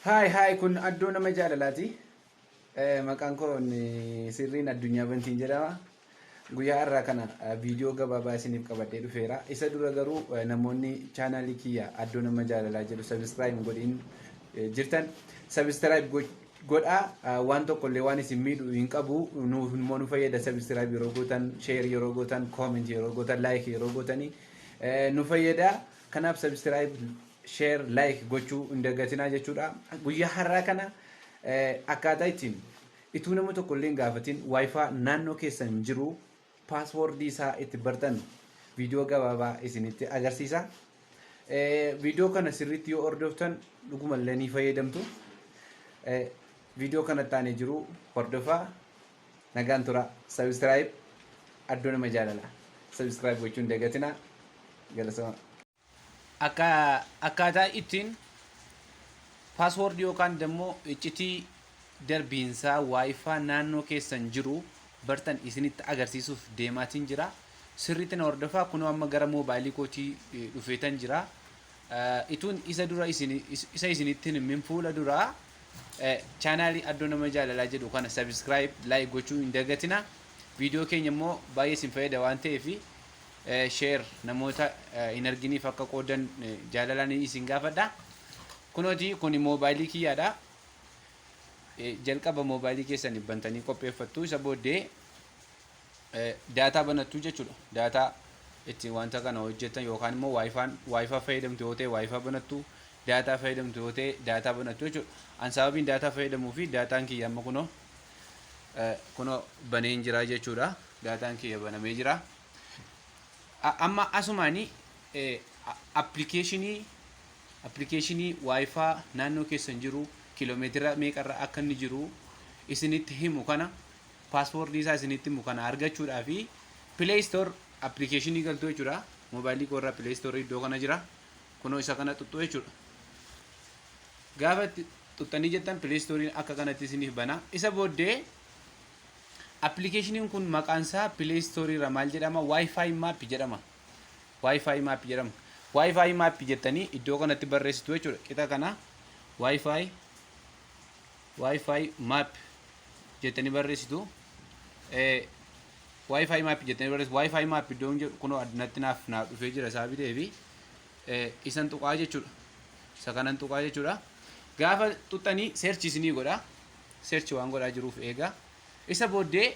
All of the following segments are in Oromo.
Hi hi, kun Addoo Nama Jaalalaati. Maqaan koo inni sirriin Addunyaa Bantiin jedhama. Guyyaa har'aa kana viidiyoo gabaabaa isiniif qabadhee dhufeera. Isa dura garuu namoonni chaanaalii kiyya Addoo Nama Jaalalaa jedhu subscribe hin godhin jirtan subscribe godhaa. Waan tokko illee waan isin miidhu hin qabu. Nuuf immoo nu fayyada. Subscribe yeroo gootan, share yeroo gootan, comment yeroo gootan, like yeroo gootanii nu fayyada. Kanaaf subscribe, share, like gochuu hin dagatinaa jechuudha. Guyyaa har'aa kana akkaataa ittiin ituu nama tokko illee hin gaafatin WiFi naannoo keessan jiru passwordii isaa itti bartan viidiyoo gabaabaa isinitti agarsiisa. Viidiyoo kana sirriitti yoo hordoftan dhugumallee ni fayyadamtu. Viidiyoo kana taanee jiru hordofaa, nagaan tura. Subscribe Addoo Nama Jaalalaa. Subscribe gochuu hin dagatinaa. Galatoomaa. Akka akkaataa ittiin passwordii yookaan immoo iccitii darbiinsaa WiFi naannoo keessan jiru bartan isinitti agarsiisuuf deemaatiin jira. Sirriitti na hordofaa. Kunoo amma gara moobaayilii kootii dhufeetan jira. Ituun isa dura isin isa isinitti hin fuula duraa chaanaalii Addoo Nama Jaalalaa jedhu kana subscribe, like gochuu hin dagatina. Viidiyoo keenya immoo baay'ee isin fayyada waan ta'eef share namoota hin arginiif akka qoodan jaalalaan isin gaafadha. Kunooti, kun moobaayilii kiyyaadha. Jalqaba moobaayilii keessan bantanii qopheeffattu. Isa booddee daataa banattu jechuudha. Daataa ittiin wanta kana hojjetan yookaan immoo WiFi'n WiFi fayyadamtu yoo ta'e WiFi banattu, daataa fayyadamtu yoo ta'e daataa banattu jechuudha. An sababiin daataa fayyadamuu fi daataan kiyya amma kunoo baneen jira jechuudha. Daataan kiyya banamee jira. Amma asumaanii appilikeeshinii WiFi naannoo keessan jiru kiiloomeetira meeqarra akka inni jiru isinitti himu kana, passwordii isaa isinitti himu kana argachuudhaa fi Play Store appilikeeshinii galtuu jechuudha. Moobaayilii koo irraa Play Store iddoo kana jira. Kunoo isa kana xuxxuu jechuudha. Gaafa itti xuxxanii jettan Play Store akka kanatti isiniif bana. Isa booddee appilikeeshiniin kun maqaan isaa Play Store irra maal jedhama? WiFi Map jedhama. WiFi Map jedhama. WiFi Map jettanii iddoo kanatti barreessitu jechuudha. Qixa kana WiFi Map jettanii barreessitu. WiFi Map jettanii barreessitu. WiFi Map iddoon jedhu kunoo addunatti naaf dhufee jira isaa bitee fi isan tuqaa jechuudha. Isa kanan tuqaa jechuudha. Gaafa xuxxanii search isinii godha. Search waan godhaa jiruuf eega. Isa booddee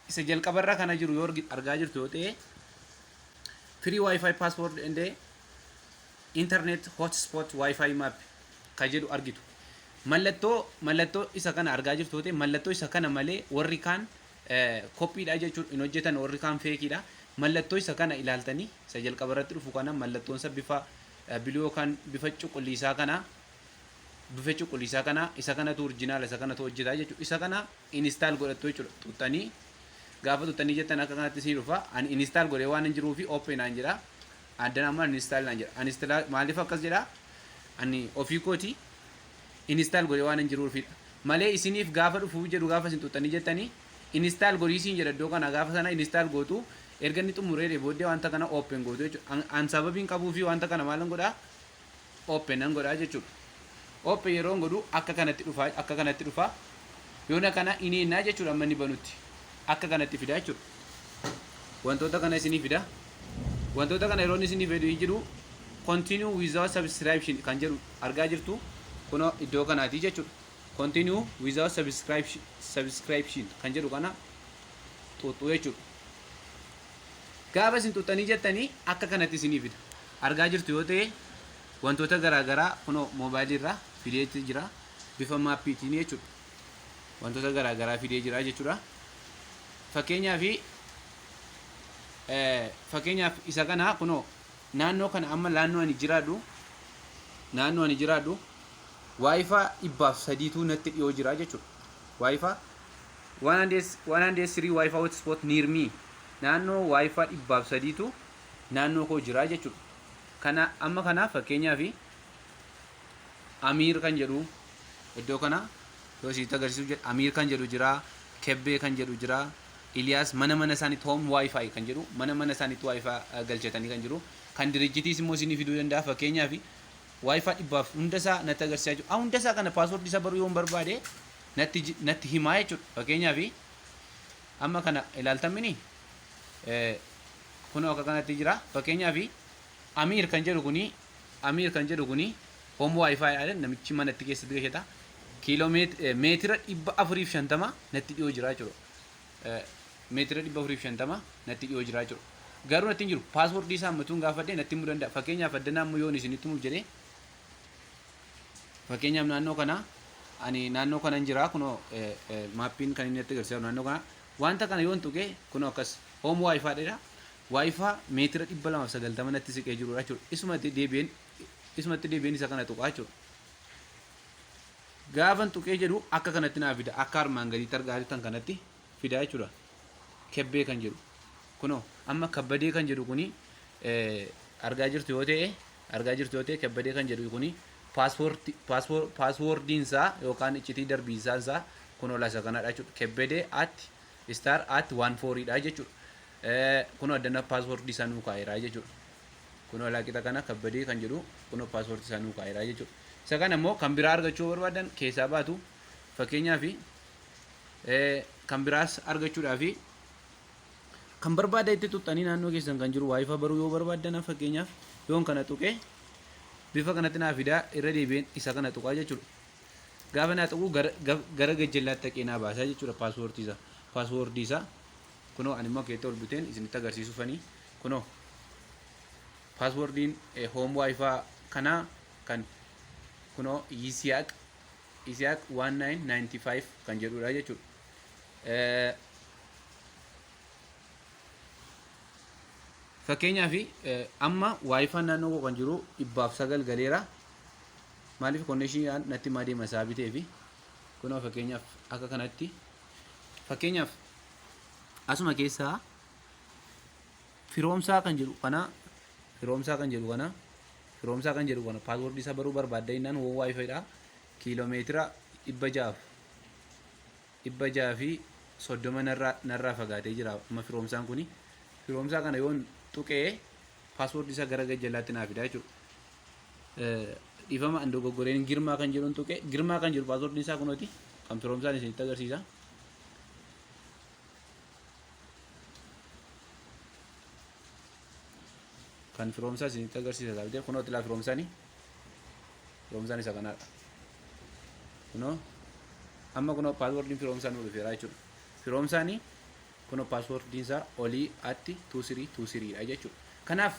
isa jalqabarra kana jiru yoo argaa jirtu yoo ta'e, "Free WiFi password and internet hotspot WiFi map" ka jedhu argitu. Mallattoo isa kana argaa jirtu yoo ta'e, mallattoo isa kana malee warri kaan koppiidha jechuudha, hin hojjetan, warri kaan fakeiidha. Mallattoo isa kana ilaaltanii, isa jalqaba irratti dhufu kana, mallattoon isa bifa blue yookaan bifa cuquliisaa kana, isa kanatu original, isa kanatu hojjeta jechuudha. Isa kana install godhattu jechuudha. Xuxxanii, gaafa xuxxanii jettan akka kanatti isin dhufa. Ani install godhee waan hin jiruu fi open naan jedha. Addan amma install naan jedha. Install maaliif akkas jedha? Ani ofii kooti install godhee waan hin jiruufidha. Malee isiniif gaafa dhufuu jedhu, gaafa isin xuxxanii jettanii install godhii siin jedha iddoo kana. Gaafa sana install gootu, erga inni xumuree booddee wanta kana open gootu jechuudha. An sababiin qabuu fi wanta kana maalan godhaa? Open nan godhaa jechuudha. Open yeroo godhu akka kanatti dhufa, akka kanatti dhufa. Yoona kana inni innaa jechuudha, amma inni banutti akka kanatti fida jechuudha. Wantoota kana isinii fida. Wantoota kana yeroo inni isinii fidu jiru, "Continue without subscription" kan jedhu argaa jirtu, kunoo iddoo kanaati jechuudha. "Continue without subscription" kan jedhu kana xuxxuu jechuudha. Gaafa isin xuxxanii jettanii akka kanatti isinii fida. Argaa jirtu yoo ta'e, wantoota garaagaraa kunoo moobaayilii irraa fidee jira bifa mapiitiin jechuudha. Wantoota garaagaraa fidee jira jechuudha. Fakkeenyaaf isa kana kunoo naannoo kana, amma naannoo ani jiraadhu WiFi 103tu natti dhiyoo jira jechuudha. WiFi 103 WiFi hotspot near me, naannoo WiFi 103tu naannoo koo jira jechuudha. Kana amma kanaaf fakkeenyaaf Amiir kan jedhu iddoo kana yoo isinitti agarsiisu jedhu, Amiir kan jedhu jira, Kebbee kan jedhu jira, Iliyaas mana mana isaaniitti home WiFi kan jedhu, mana mana isaaniitti WiFi galchatanii kan jiru, kan dirijjitiis immoo isinii fiduu danda'a. Fakkeenyaaf WiFi dhibbaaf hunda isaa natti agarsiisaa jiru. Hunda isaa kana passwordii isaa baruu yoon barbaade natti himaa jechuudha. Fakkeenyaaf amma kana ilaaltamini kunoo akka kanatti jira. Fakkeenyaaf Amiir kan jedhu kuni home WiFi dha, namichi manatti keessatti gashata. Kiiloo meetira 450 natti dhiyoo jira jechuudha. Meetira 450 natti dhiyoo jira jechuudha. Garuu natti hin jiru. Passwordii isaa ammatuun gaafadhee natti himuu danda'a. Fakkeenyaaf addanaa immoo yoon isinitti himuuf jedhee, fakkeenyaaf naannoo kana, ani naannoo kanan jira, kunoo mapiin kan inni natti agarsiisu naannoo kana. Wanta kana yoon tuqee, kunoo akkas home WiFi dha. WiFi meetira 290 natti siqee jirudha jechuudha. Isumatti deebi'een isa kana tuqaa jechuudha. Gaafan tuqee jedhu akka kanatti naa fida. Akka armaan gadiitti argaa jirtan kanatti fida jechuudha. Kebbee kan jedhu. Kunoo amma Kabbadee kan jedhu kuni argaa jirtu yoo ta'e, Kabbadee kan jedhu kuni passwordiin isaa yookaan iccitii darbiinsaan isaa kunoo lasa kanadha jechuudha. Kebbedee @*@14dha jechuudha. Kunoo addana passwordii isaa nuu kaa'eera jechuudha. Kunoo laaqixa kana Kabbadee kan jedhu kunoo passwordii isaa nuu kaa'eera jechuudha. Isa kana immoo kan biraa argachuu barbaadan keessaa baatu. Fakkeenyaaf kan biraas argachuudhaaf kan barbaada itti tuxxanii naannoo keessan kan jiru WiFi baruu yoo barbaaddan, fakkeenyaaf yoon kana tuqee bifa kanatti naa fidaa, irra deebi'een isa kana tuqaa jechuudha. Gaafa naa tuqu gara gajjallaatti dhaqee naa baasaa jechuudha passwordii isaa. Passwordii isaa kunoo ani immoo keetti ol buteen isinitti agarsiisufanii kunoo passwordiin home WiFi kanaa kan kunoo Yisihaaq 1995 kan jedhudha jechuudha. Fakkeenyaaf amma WiFin naannoo koo kan jiru 109 galeera. Maaliif connectioniidhaan natti himaa deema isaa bitee fi kunoo fakkeenyaaf akka kanatti, fakkeenyaaf asuma keessaa Firoomsaa kan jedhu kana, Firoomsaa kan jedhu kana, Firoomsaa kan jedhu kana passwordii isaa baruu barbaadda jennaan, home WiFidha. Kiiloomeetira 630 narraa fagaatee jira amma Firoomsaan kuni. Firoomsaa kana yoon tuqee passwordii isaa gara gajjallaatti naa fida jechuudha. Dhiifama, an dogoggoreen Girmaa kan jedhuun tuqee. Girmaa kan jedhu passwordiin isaa kunooti, kan Firoomsaan isinitti agarsiisa. Kan Firoomsaa isinitti agarsiisa taatee kunoo tilaa Firoomsaani. Firoomsaan isa kanaadha. Kunoo amma kunoo passwordiin Firoomsaa nuu dhufeera jechuudha. Firoomsaani kunoo passwordiin isaa olii @2323dha jechuudha. Kanaaf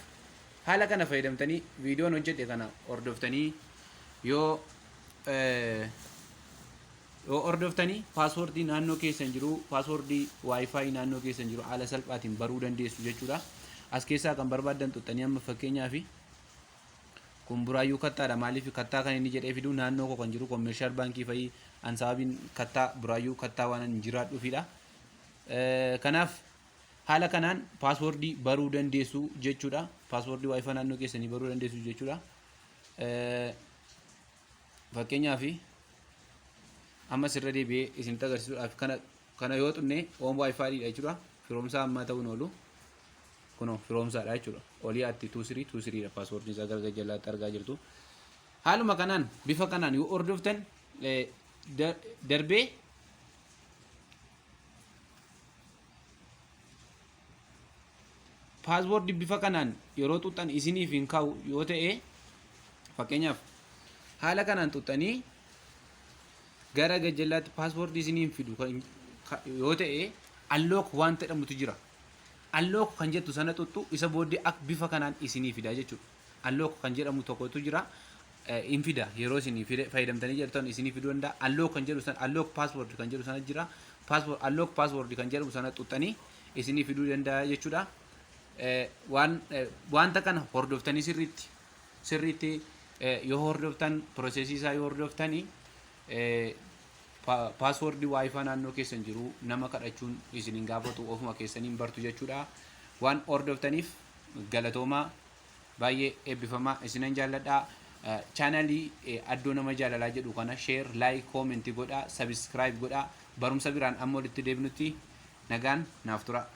haala kana fayyadamtanii viidiyoon hojjedhe kana hordoftanii yoo hordoftanii passwordii naannoo keessan jiru, passwordii WiFi naannoo keessan jiru haala salphaatiin baruu dandeessu jechuudha. As keessaa kan barbaaddan xuxxanii, amma fakkeenyaaf kun Buraayyuu Kattaadha. Maaliif Kattaa kan inni jedhee fidu? Naannoo koo kan jiru Commercial Baankii fa'ii an sababiin Kattaa, Buraayyuu Kattaa waan an jiraadhuufidha. Kanaaf haala kanaan passwordii baruu dandeessu jechuudha. Passwordii WiFi naannoo keessanii baruu dandeessu jechuudha. Fakkeenyaaf ammas irra deebi'ee isinitti agarsiisuudhaaf kana yoo xunne home WiFi dha jechuudha. Firoomsaa ammaa ta'uun oolu kunoo Firoomsaadha jechuudha. Olii @2323dha passwordiin isaa, gara jalaatti argaa jirtu. Haaluma kanaan bifa kanaan yoo hordoftan darbee passwordii bifa kanaan yeroo xuxxan isiniif hin kaa'u yoo ta'e, fakkeenyaaf haala kanaan xuxxanii gara gajjallaatti passwordii isiniin fidu yoo ta'e, unlock waan jedhamutu jira. Unlock kan jettu sana xuxxu, isa booddee akka bifa kanaan isinii fida jechuudha. Unlock kan jedhamu tokkotu jira. In fida, yeroo isinii fayyadamtanii jirtan isinii fiduu danda'a. Unlock kan jedhu sana, unlock password kan jedhu sana jira. Password, unlock password kan jedhamu sana xuxxanii isinii fiduu danda'a jechuudha. Waan wanta kana hordoftanii sirriitti sirriitti yoo hordoftan, processii isaa yoo hordoftanii, passwordii WiFi naannoo keessan jiru nama kadhachuun isin hin gaafatu, ofuma keessaniin bartu jechuudha. Waan hordoftaniif galatoomaa, baay'ee eebbifamaa, isinan jaalladha. Channelii Addoo Nama Jaalalaa jedhu kana share, like, commentii godhaa, subscribe godhaa. Barumsa biraan amma walitti deebinutti nagaan naaf tura.